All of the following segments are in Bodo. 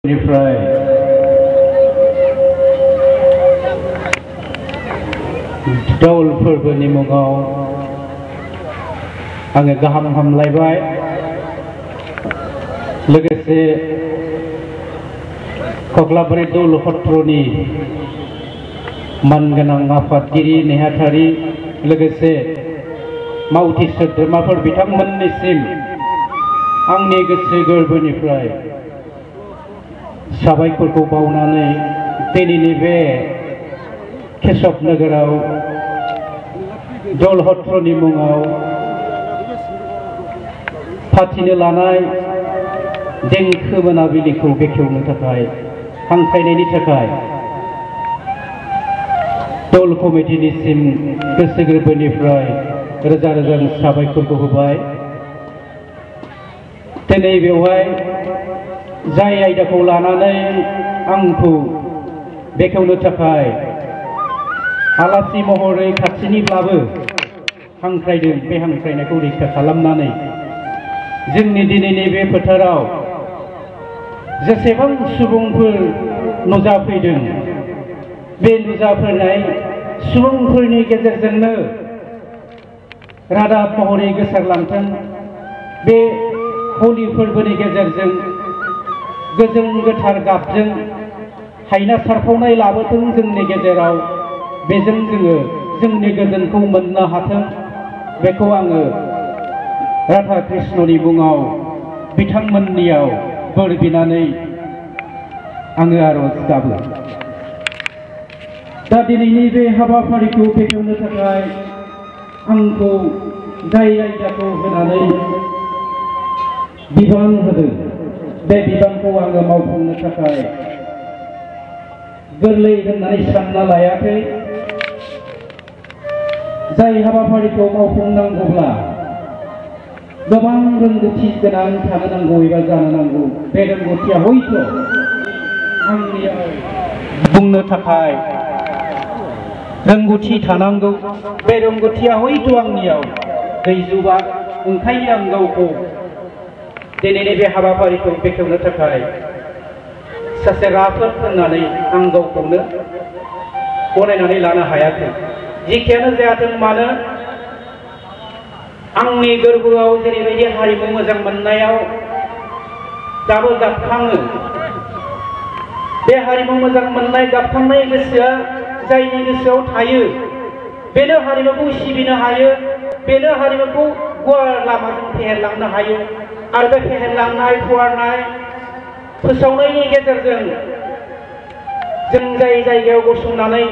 निफ्राय दौल फोरबोनि मुङाव आङो गाहाम हामलायबाय। लोगोसे कक्लाबारि दौल हत्रनि मानगोनां आफादगिरि नेहाथारि लोगोसे मावथि सोद्रोमाफोर बिथांमोननिसिम आंनि गोसो गोरबोनिफ्राय साबायखरखौ बावनानै दिनैनि बे केशब नोगोराव दौल हत्रनि मुङाव फाथिनो लानाय देंखो मोनाबिलिखौ बेखेवनो थाखाय हांख्रायनायनि थाखाय दौल कमिटिनिसिम गोसो गोरबोनिफ्राय रोजा रोजा साबायखरखौ होबाय। दिनै बेवहाय जाय आयदाखौ लानानै आंखौ बेखेवनो थाखाय आलासि महरै खाथिनिब्लाबो हांख्रायदों, बे हांख्रायनायखौ रैखा खालामनानै जोंनि दिनैनि बे फोथाराव जेसेबां सुबुंफोर नुजाफैदों, बे नुजाफैनाय सुबुंफोरनि गेजेरजोंनो रादाब महरै गोसारलांथों। बे हलि फोरबोनि गेजेरजों गोजों गोथार गाबजों हायना सारफावनाय लाबोथों जोंनि गेजेराव, बेजों जोङो जोंनि गोजोनखौ मोननो हाथों। बेखौ आङो राधा कृष्णनि मुङाव बिथांमोननियाव बोर बिनानै आङो आरज गाबो। दा दिनैनि बे हाबाफारिखौ बेखेवनो थाखाय आंखौ जाय आयदाखौ होनानै बिबान होदों, बे बिबानखौ आङो मावफुंनो थाखाय गोरलै होननानै सानना लायाखै। जाय हाबाफारिखौ मावफुंनांगौब्ला गोबां रोंगौथि गोनां थानो नांगौ एबा जानो नांगौ। बे रोंगौथिया हयथ' आंनियाव बुंनो थाखाय रोंगौथि थानांगौ, बे रोंगौथिया हयथ' आंनियाव गैजोबा। ओंखायनो आं गावखौ दिनैनि बे हाबाफारिखौ बेखेवनो थाखाय सासे राफोद होननानै आं गावखौनो गनायनानै लानो हायाखै। जिखियानो जायाथों मानो, आंनि गोरबोआव जेरैबायदि हारिमु मोजां मोननायाव दाबो गाबखाङो, बे हारिमु मोजां मोननाय गाबखांनाय गोसोआ जायनि गोसोआव थायो, बेनो हारिमुखौ सिबिनो हायो, बेनो हारिमुखौ गुवार लामाजों फेहेरलांनो हायो। आरो बे फेहेरलांनाय, फुवारनाय, फोसावनायनि गेजेरजों जों जाय जायगायाव गसंनानै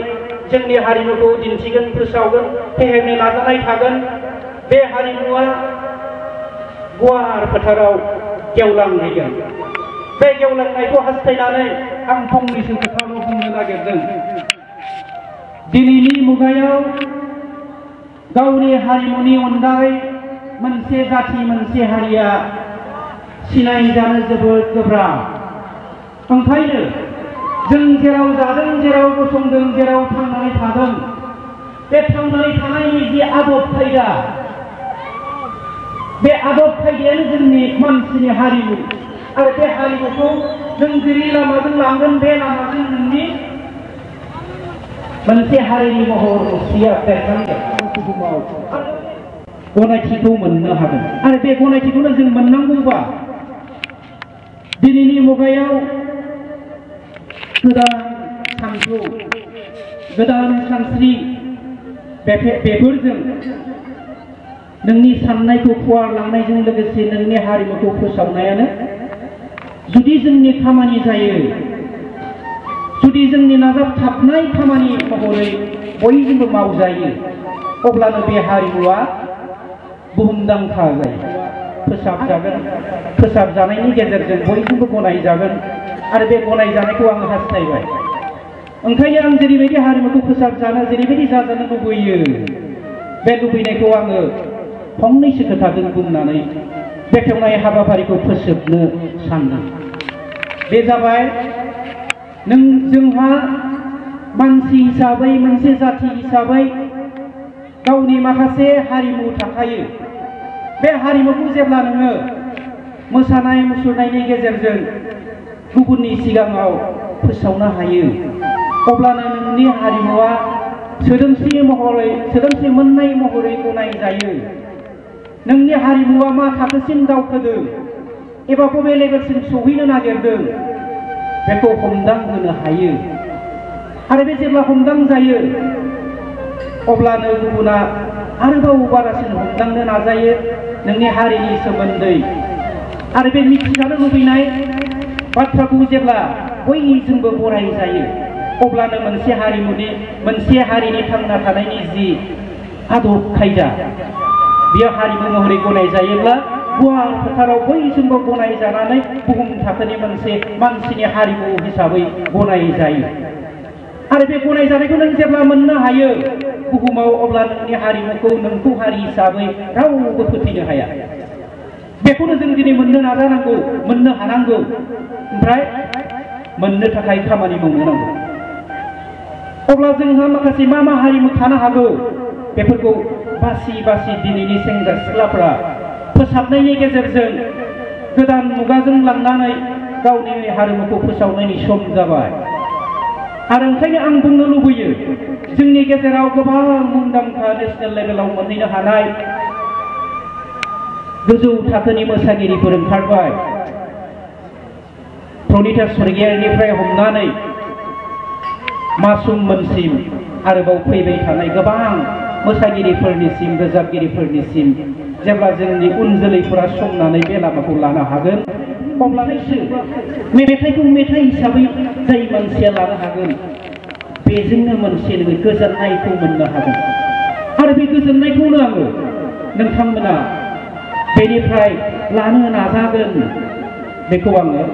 जोंनि हारिमुखौ दिन्थिगोन, फोसावगोन, फेहेरनो नाजानाय थागोन, बे हारिमुआ गुवार फोथाराव गेवलांहैगोन। बे गेवलांनायखौ हास्थायनानै आं फंनैसो खोथाल' बुंनो नागिरदों। दिनैनि मुगायाव गावनि हारिमुनि अनगायै मोनसे जाथि, मोनसे हारिया सिनायजानो जोबोद गोब्राब। ओंखायनो जों जेराव जादों, जेराव गसंदों, जेराव थांनानै थादों, बे थांनानै थानायनि जि आदब खायदा, बे आदब खायदायानो जोंनि मानसिनि हारिमु। आरो बे हारिमुखौ जों जेरै लामाजों लांगोन, बे लामाजों नोंनि मोनसे हारिनि महर मुस्रिया बेरखांगोन, बुहुमाव गनायथिखौ मोननो हागोन। आरो बे गनायथिखौनो जों मोननांगौबा दिनैनि मुगायाव गोदान सानथौ, गोदान सानस्रि, बेफोरजों नोंनि साननायखौ फुवारलांनायजों लोगोसे नोंनि हारिमुखौ फोसावनायानो जुदि जोंनि खामानि जायो, जुदि जोंनि नाजाबथाबनाय खामानि महरै बयजोंबो मावजायो, अब्लानो बे हारिमुआ बुहुमदांखा जायो, फोसाबजागोन। फोसाबजानायनि गेजेरजों बयजोंबो गनायजागोन। आरो बे गनायजानायखौ आं हास्थायबाय। ओंखायनो आं जेरैबायदि हारिमुखौ फोसाबजानो, जेरैबायदि जाजानो लुबैयो, बे लुबैनायखौ आङो फंनैसो खोथाजों बुंनानै बेखेवनाय हाबाफारिखौ फोजोबनो सानदों। बे जाबाय, जोंहा मानसि हिसाबै, मोनसे जाथि हिसाबै गावनि माखासे हारिमु थाखायो। बे हारिमुखौ जेब्ला नोङो मोसानाय मुसुरनायनि गेजेरजों गुबुननि सिगाङाव फोसावनो हायो अब्लानो नोंनि हारिमुवा सोदोमस्रि मोननाय महरै गनाय जायो। नोंनि हारिमुवा मा थाखोसिम दावखोदों एबा बबे लेभेलसिम सौहैनो नागिरदों बेखौ हमदांहोनो हायो आरो बे जेब्ला हमदां जायो अब्लानो गुबुना आरोबाव बारासिन हमदांनो नाजायो नोंनि हारिनि सोमोन्दै आरो बे मिथिजानो लुबैनाय बाथ्राखौ जेब्ला बयजोंबो बराय जायो अब्लानो मोनसे हारिनि थांना थानायनि जि आदब खायदा बियो हारिमु महरै गनाय जायोब्ला गुवार फोथाराव बयजोंबो गनाय जानानै बुहुम थाखोनि मोनसे मानसिनि हारिमु हिसाबै गनाय जायो आरो बे गनाय जानायखौ नों जेब्ला मोननो हायो बुहुमाव अब्ला नोंनि हारिमुखौ नोंखौ हारि हिसाबै रावबो फोथैनो हाया। बेखौनो जों दिनै मोननो नाजानांगौ मोननो हानांगौ ओमफ्राय मोननो थाखाय खामानि मावनो नांगौ। अब्ला जोंहा माखासे मा हारिमु थानो हागौ बेफोरखौ बासि बासि दिनैनि सेंग्रा सिख्लाफोरा फोसाबनायनि गेजेरजों गोदान मुगाजों लांनानै गावनि हारिमुखौ फोसावनायनि सम जाबाय आरो ओंखायनो आं बुंनो लुबैयो जोंनि गेजेराव गोबां मुंदांखा नेशनेल लेभेलाव मोनहैनो हानाय गोजौ थाखोनि मोसागिरिफोर ओंखारबाय। प्रनिता स्वर्गियारिनिफ्राय हमनानै मासुम मोनसिम आरोबाव फैबाय थानाय गोबां मोसागिरिफोरनिसिम रोजाबगिरिफोरनिसिम जेब्ला जोंनि उन जोलैफोरा संनानै बे लामाखौ लानो हागोन अब्लासो मेथाइखौ मेथाइ हिसाबै जाय मानसिया लानो हागोन बेजोंनो मोनसे गोजोननायखौ मोननो हागोन आरो बे गोजोननायखौनो आङो नोंथांमोना बेनिफ्राय लानो नाजागोन बेखौ आङो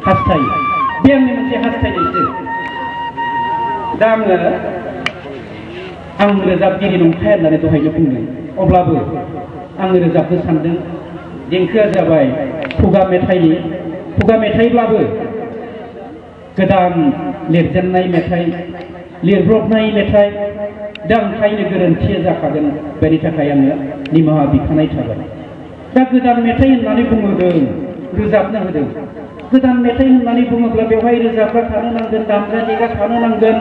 हास्थायो। बे आंनि मोनसे हास्थायनायसो। दा आं रोजाबगिरि नंखाया होननानै दहायनो बुंदों अब्लाबो आङो रोजाबनो सानदों। देंखोआ जाबाय खुगा मेथाइब्लाबो गोदान लिरजेननाय मेथाइ लिरब्रबनाय मेथाइ दा ओंखायनो गोरोन्थिया जाखागोन बेनि थाखाय आङो निमाहा बिखानाय थाबाय। दा गोदान मेथाइ होननानै बुङोदों रोजाबनो होदों। गोदान मेथाइ होननानै बुङोब्ला बेवहाय रोजाबग्रा थानो नांगोन दामग्रा देग्रा थानो नांगोन।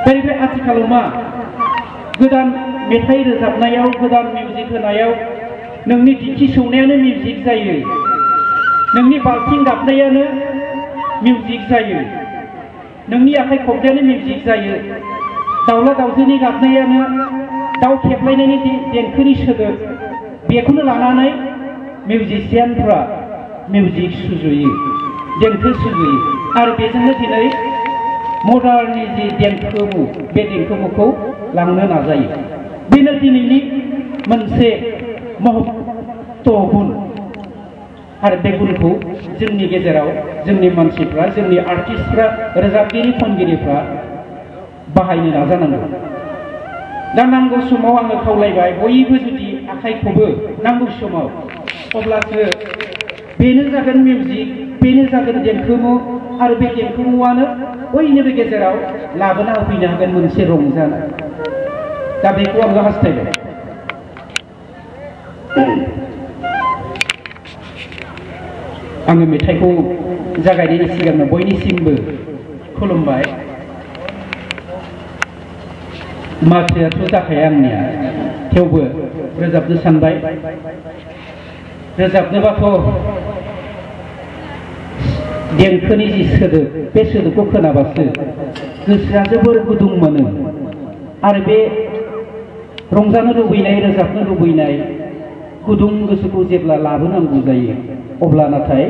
बेनिफ्राय आथिखालाव मा गोदान मेथाइ रोजाबनायाव गोदान मिउजिक होनायाव नोंनि दिन्थि सौनायानो मिउजिक जायो नोंनि बाल्थिं गाबनायानो मिउजिक जायो नोंनि आखाइ खबनायानो मिउजिक जायो दाउला दाउजोनि गाबनायानो दाउ खेबलायनायनि देंखोनि सोदोब बेखौनो लानानै मिउजिसियानफ्रा मिउजिक सुजुयो देंखो सुजुयो आरो बेजोंनो दिनै मडार्ननि जि देंखोमु बे देंखोमुखौ लांनो नाजायो। बेनो दिनैनि मोनसे महत्त गुन आरो बे गुनखौ जोंनि गेजेराव जोंनि मानसिफ्रा जोंनि आर्टिस्टफ्रा रोजाबगिरि खनगिरिफ्रा बाहायनो नाजानांगौ। दा नांगौ समाव आङो खावलायबाय बयबो जुदि आखाइखौबो नांगौ समाव अब्लासो बेनो जागोन मिउजिक बेनो जागोन देंखोमु आरो बे देंखोमुआनो बयनिबो गेजेराव लाबोना होफैनो हागोन मोनसे रंजानाय। दा बेखौ आङो हास्थायबाय। आङो मेथाइखौ जागायनायनि सिगांनो बयनिसिमबो खुलुमबाय। माथोआथ' जाखाया आंनिया थेवबो रोजाबनो सानबाय। रोजाबनोबाथ' देंखोनि जि सोदोब बे सोदोबखौ खोनाबासो गोसोआ जोबोर गुदुं मोनो आरो बे रंजानो लुबैनाय रोजाबनो लुबैनाय गुदुं गोसोखौ जेब्ला लाबोनांगौ जायो अब्ला नाथाय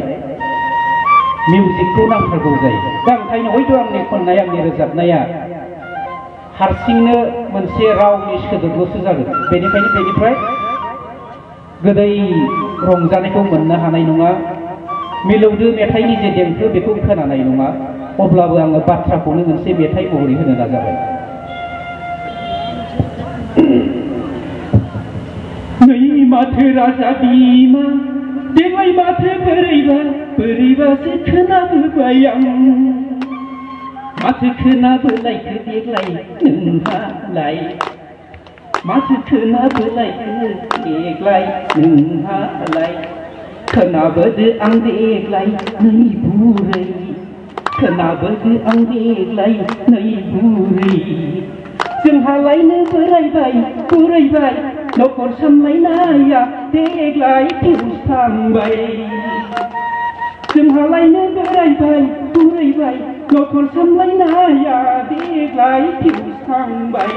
मिउजिकखौ नांथारगौ जायो। दा ओंखायनो हयथ' आंनि खननाय आंनि रोजाबनाया हारसिंनो मोनसे रावनि सोदोबल'सो जागोन बेनिखायनो बेनिफ्राय गोदै रंजानायखौ मोननो हानाय नङा मिलौदो मेथाइनि जे देंखो बेखौ खोनानाय नङा। अब्लाबो आङो बाथ्राखौनो मोनसे मेथाइ महरै होनो नाजाबाय। नै माथो राजा बिमा देग्लाय माथो बोरैबासो खोनाबोबाय आं माथो खोनाबोलायखो देग्लाय नोंहालाय माथो खोनाबोलायखो देग्लाय नोंहालाय खोनाबोदो आं देग्लाय नै बुरै खोनाबोदो आं देग्लाय नै बुरै जोंहालायनो बोरायबाय बुरैबाय न'खर सामलायनाया देग्लाय फिउस थांबाय जोंहालायनो बोरायबाय बुरैबाय न'खर सामलायनाया देग्लाय फिउस थांबाय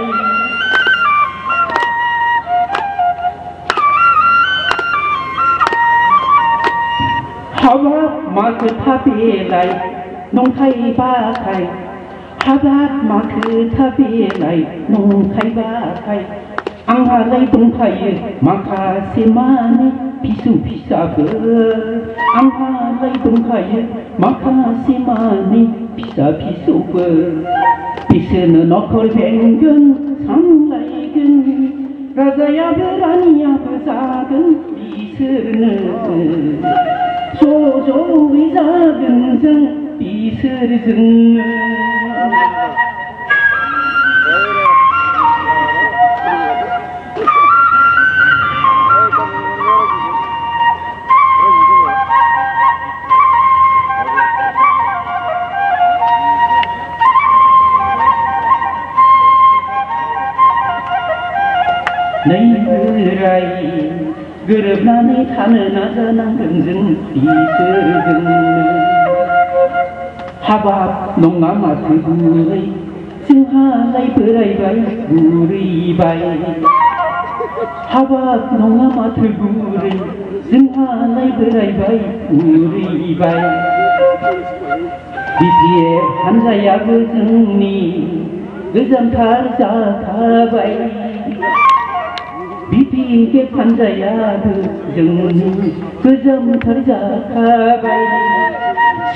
हाबाब मा खोथा बेलाय नंखाय बाखाय हाबाब मा खोथा बेलाय नंखाय बाखाय आंहालाय दंखायो माखासे माने फिसौ फिसाफोर आंहालाय दंखायो माखासे माने फिसा फिसौफोर बिसोरनो न'खर बेंगोन सामलायगोन राजायाबो रानियाबो जागोन बिसोरनो ज'ज'यै जागोन जों बिसोरजोंनो नै बोराय गोरोबनानै थानो नाजानांगोन जों बिसोरजोंनो हाबाब नङा माथो बुरै जोंहालाय बोरायबाय बुरैबाय हाबाब नङा माथो बुरै जोंहालाय बोरायबाय बुरैबाय बिपिएफ हानजायाबो जोंनि गोजामथार जाखाबाय बिपिएफ हानजायाबो जोंनि गोजामथार जाखाबाय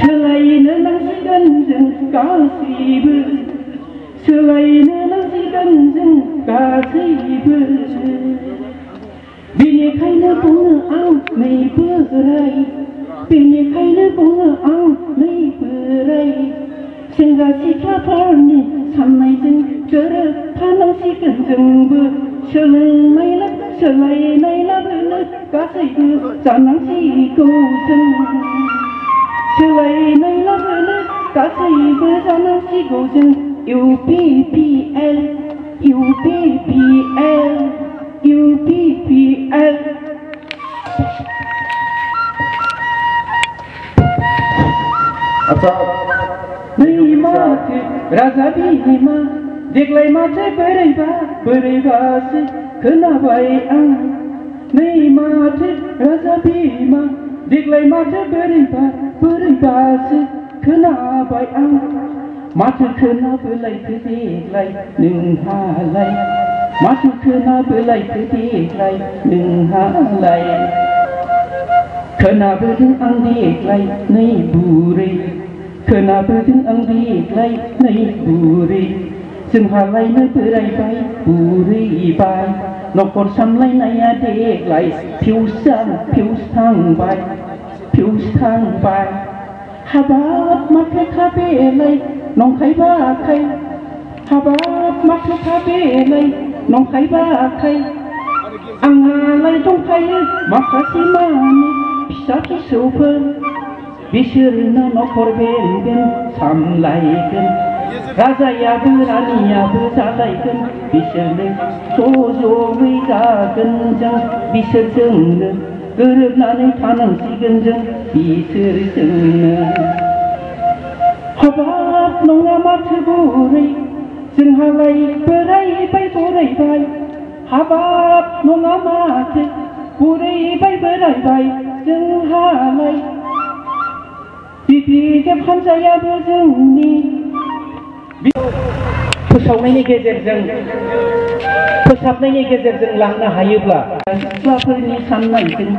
सोलायनो नांसिगोन जों गासैबो सोलायनो नांसिगोन जों गासैबो बेनिखायनो बुङो आं नै बोराय बेनिखायनो बुङो आं नै बोराय सेंग्रा सिख्लाफोरनि साननायजों गोरोबफानांसिगोन जोंबो सोलायनाय लाबोनो गासैबो जानांसिगौ जों सोलायनाय लाबोनो गासैबो जानांसिगौ जों UPPL नै माथो राजा बिमा देग्लाय माथो बोरैबासो खोनाबाय आं नै माथो राजा बिमा देग्लाय माथो बोरैबासो खोनाबाय आं माथो खोनाबोलायखो देग्लाय नोंहालाय माथो खोनाबोलायखो देग्लाय नोंहालाय खोनाबोदों आं देग्लाय नै बुरै खोनाबोदों आं देग्लाय नै बुरै जोंहालायनो बोरायबाय बुरैबाय न'खर सामलायनाया देग्लाय फिउस थांबाय हाबाब मा खोथा बेलाय नंखाय बाखाय हाबाब मा खोथा बेलाय नंखाय बाखाय आंहालाय दंखायो माखासे माने फिसा फिसौफोर बिसोरनो न'खर बेंगोन सामलायगोन राजायाबो रानियाबो जालायगोन बिसोरनो ज'ज'यै जागोन जों बिसोरजोंनो गोरोबनानै थानांसिगोन जों बिसोरजोंनो हाबाब नङा माथो बुरै जोंहालाय बोरायबाय हाबाब नङा माथो बोरायबाय जोंहालाय बिपिएफ हानजायाबो जोंनि फोसाबनायनि गेजेरजों लांनो हायोब्ला सिख्लाफोरनि साननायजों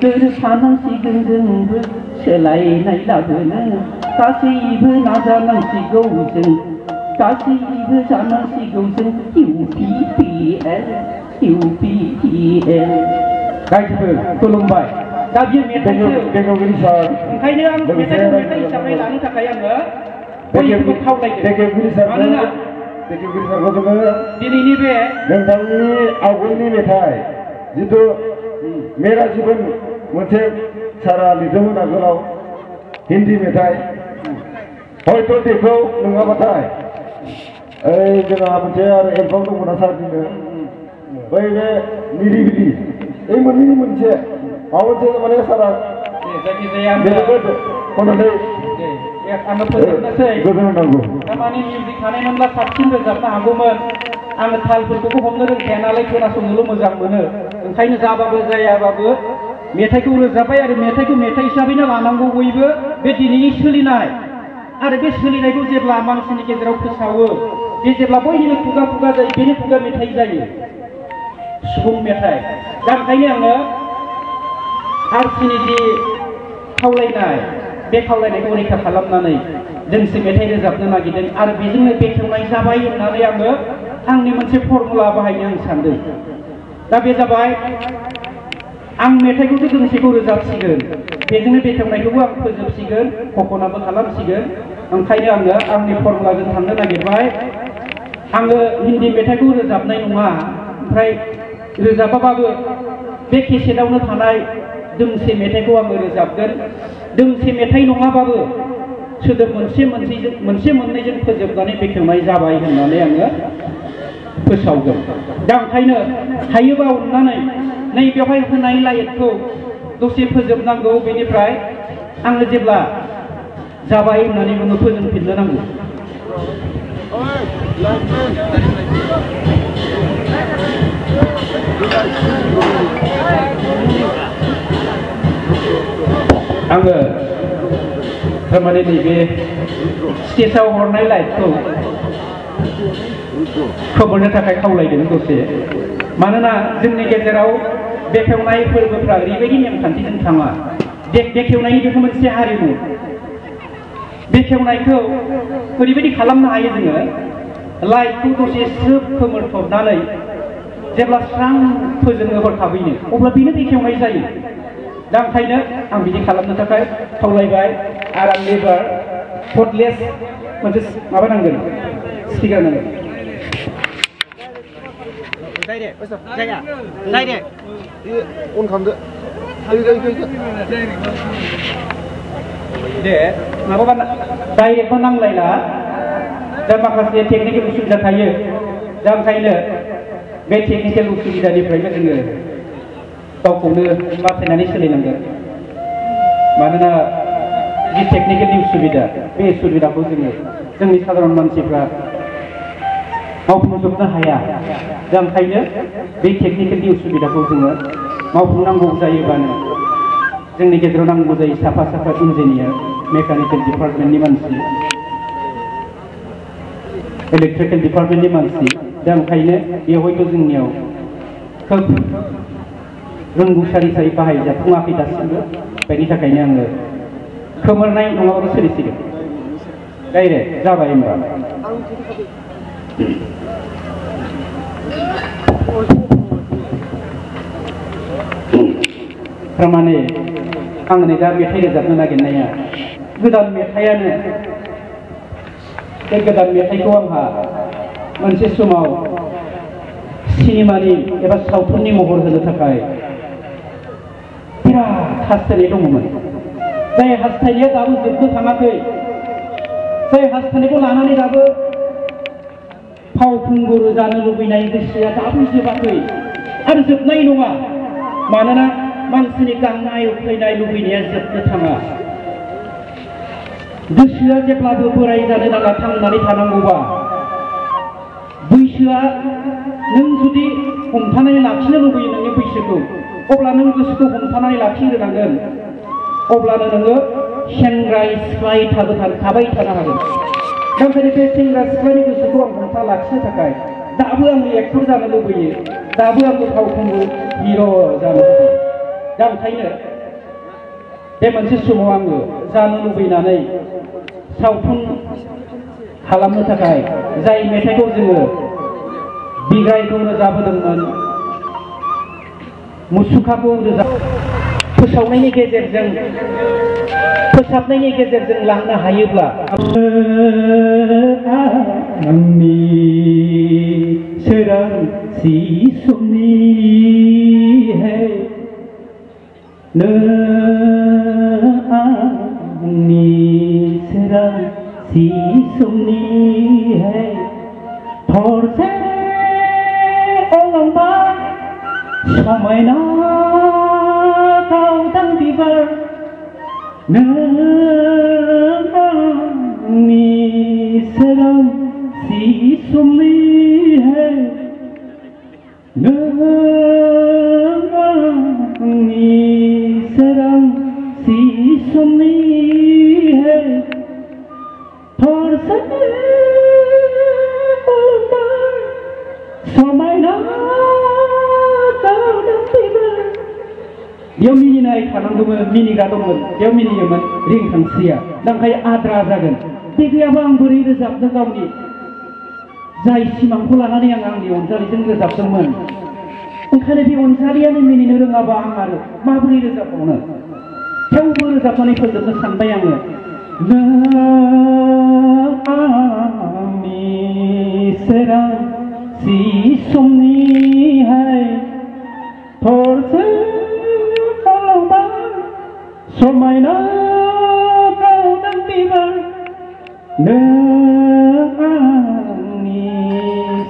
गोरोबफानांसिगोन जोंबो सोलायनाय लाबोनो गासैबो नाजानांसिगौ जों गासैबो जानांसिगौ जों UPPL रायजोफोर खुलुमबाय दा बे मेथाइखौ ओंखायनो आं मेथाइखौ मेथाइ हिसाबै लानो थाखाय आङो बयखौबो खावलायदों मानोना दिनैनि बे नोंथांनि आवगोलनि मेथाइ जिथु मेरा जीवन मोनसे सारा लिरदोंमोन आगोलाव हिन्दी मेथाइ हयथ' बेखौ नङाबाथाय ओइ जोंहा मोनसे आरो एलबाम दंमोन सारनिनो बै बे निरिबिलि ओइ मोननैनि मोनसे माबा मोनसे माने सारा जायखिजाया खननानै आङो फोजोबनोसै गोजोन होनांगौ थारमाने मिउजिक थानायमोनब्ला साबसिन रोजाबनो हागौमोन आङो तालफोरखौबो हमनो रोंखाया नालाय खोनासंनोल' मोजां मोनो ओंखायनो जाबाबो जायाबाबो मेथाइखौ रोजाबबाय आरो मेथाइखौ मेथाइ हिसाबैनो लानांगौ बयबो बे दिनैनि सोलिनाय आरो बे सोलिनायखौ जेब्ला मानसिनि गेजेराव फोसावो बे जेब्ला बयनिबो खुगा खुगा जायो बेनो खुगा मेथाइ जायो सुबुं मेथाइ दा ओंखायनो आङो आरसिनि जि खावलायनाय बे खावलायनायखौ रैखा खालामनानै दोंसे मेथाइ रोजाबनो नागिरदों आरो बेजोंनो बेखेवनाय जाबाय होननानै आङो आंनि मोनसे फर्मुला बाहायनो आं सानदों दा बे जाबाय आं मेथाइखौथ' दोंसेखौ रोजाबसिगोन बेजोंनो बेखेवनायखौबो आं फोजोबसिगोन खखनाबो खालामसिगोन ओंखायनो आङो आंनि फर्मुलाजों थांनो नागिरबाय आङो हिन्दी मेथाइखौ रोजाबनाय नङा ओमफ्राय रोजाबाबाबो बे केसेटआवनो थानाय दोंसे मेथाइखौ आङो रोजाबगोन दोंसे मेथाइ नङाबाबो सोदोब मोनसे मोननैजों फोजोबनानै बेखेवनाय जाबाय होननानै आङो फोसावगोन दा ओंखायनो हायोबा अननानै नै बेवहाय होनाय लाइटखौ दसे फोजोबनांगौ बेनिफ्राय आङो जेब्ला जाबाय होननानै बुङो फोजोबफिननो नांगौ आङो थारमाने नैबे स्टेजआव हरनाय लाइटखौ खोमोरनो थाखाय खावलायदों दसे मानोना जोंनि गेजेराव बेखेवनाय फोरबोफ्रा ओरैबायदि नेमखान्थिजों थाङा बेखेवनायनि बेखौ मोनसे हारिमु बेखेवनायखौ ओरैबायदि खालामनो हायो जोङो लाइटखौ दसे स्रोब खोमोरथबनानै जेब्ला स्रां फोजोङो हरखाबैनो अब्ला बेनो बेखेवनाय जायो दा ओंखायनो आं बिदि खालामनो थाखाय खावलायबाय आरो आं एबार कटलेस मोनसे माबा नांगोन स्पिकार नांगोन अन खालामदो दे माबाबा डाइरेक्टखौ नांलायला दा माखासे टेकनिकेल उसुबिदा थायो दा ओंखायनो बे टेकनिकेल उसुबिदानिफ्रायनो जोङो गावखौनो बासायनानै सोलिनांगोन मानोना जि टेकनिकेलनि उसुबिदा बे उसुबिदाखौ जोङो जोंनि साधारन मानसिफ्रा मावफुंजोबनो हाया दा ओंखायनो बे टेकनिकेलनि उसुबिदाखौ जोङो मावफुंनांगौ जायोबानो जोंनि गेजेराव नांगौ जायो साफा साफा इन्जिनियार मेकानिकेल डिपार्टमेन्टनि मानसि इलेक्ट्रिकेल डिपार्टमेन्टनि मानसि दा ओंखायनो बेयाव हयथ' जोंनियाव खोब रोंगौसारि बाहायजाथावाखै दासिमबो बेनि थाखायनो आङो खोमोरनाय नङाबाबो सोलिसिगोन डाइरेक्ट जाबाय होनबा थारमाने आं नै दा मेथाइ रोजाबनो नागिरनाया गोदान मेथाइयानो बे गोदान मेथाइखौ आंहा मोनसे समाव सिनेमानि एबा सावथुननि महर होनो थाखाय बिराद हास्थायनाय दङमोन जाय हास्थायनाया दाबो जोबनो थाङाखै जाय हास्थायनायखौ लानानै दाबो फावखुंगुर जानो लुबैनाय गोसोआ दाबो जोबाखै आरो जोबनाय नङा मानोना मानसिनि गांनाय उखैनाय लुबैनाया जोबनो थाङा गोसोआ जेब्लाबो बोराय जानो नाङा थांनानै थानांगौबा बैसोआ नों जुदि हमथानानै लाखिनो लुबैयो नोंनि बैसोखौ अब्ला नों गोसोखौ हमथानानै लाखिग्रोनांगोन अब्लानो नोङो सेंग्रा सिख्लायै थाबाय थानो हागोन दा ओंखायनो बे सेंग्रा सिख्लानि गोसोखौ आं हमथा लाखिनो थाखाय दाबो आं एक्टर जानो लुबैयो दाबो आंबो फावखुंगुर हिर' जानो लुबैयो दा ओंखायनो बे मोनसे समाव आङो जानो लुबैनानै सावथुन खालामनो थाखाय जाय मेथाइखौ जोङो बिग्रायखौ रोजाबहोदोंमोन मुसुखाखौ फोसावनायनि गेजेरजों फोसाबनायनि गेजेरजों लांनो हायोब्ला आंनि सोरांसि समनि नों si sumni hai thorse olongba समायना गावदां बिबार नोंनि सोरां सि सुमनि है नोंनि सोरां सि सुमनि है थरसे समायना बेयाव मिनिनाय थानांगौमोन मिनिग्रा दंमोन बेयाव मिनियोमोन रिंखांस्रिया दांखाय आद्रा जागोन बे गैयाबा आं बोरै रोजाबनो गावनि जाय सिमांखौ लानानै आं आंनि अनजालिजों रोजाबदोंमोन ओंखायनो बे अनजालियानो मिनिनो रोङाबा आं आरो माबोरै रोजाबबावनो थेवबो रोजाबनानै फोजोबनो सानबाय आङो नों आंनि सोरां सि समनिहाय थरसे समायना गावदां बिबार नोंनि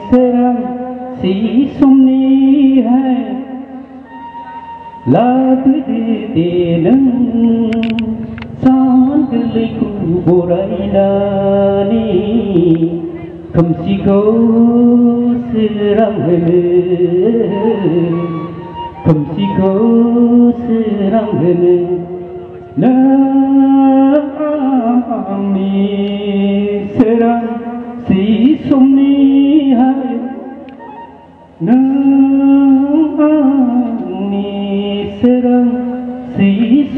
सोरां सि समनिहाय लाबोदो दे नों सान गोरलैखौ बरायनानै खोमसिखौ सोरां होनो खोमसिखौ सोरां होनो नों आंनि सोरां सि समनिहाय नों आंनि सोरां सि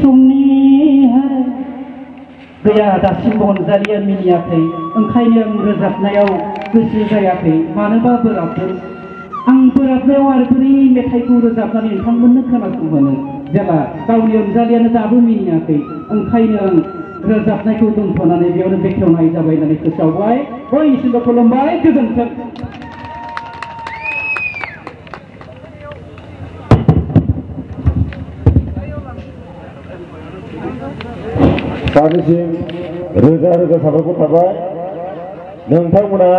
समनिहाय गैया दासिमबो अनजालिया मिनियाखै ओंखायनो आं रोजाबनायाव गोसो जायाखै मानोबा बोराबदों आं बोराबनायाव आरो बोरै मेथाइखौ रोजाबनानै नोंथांमोननो खोनासंहोनो जेला गावनि अनजालियानो दाबो मिनियाखै ओंखायनो आं रोजाबनायखौ दोनथ'नानै बेयावनो बेखेवनाय जाबाय होननानै फोसावबाय बयनिसिमबो खुलुमबाय गोजोन्थों सानैसिम रोजा रोजा साबायखर थाबाय नोंथांमोना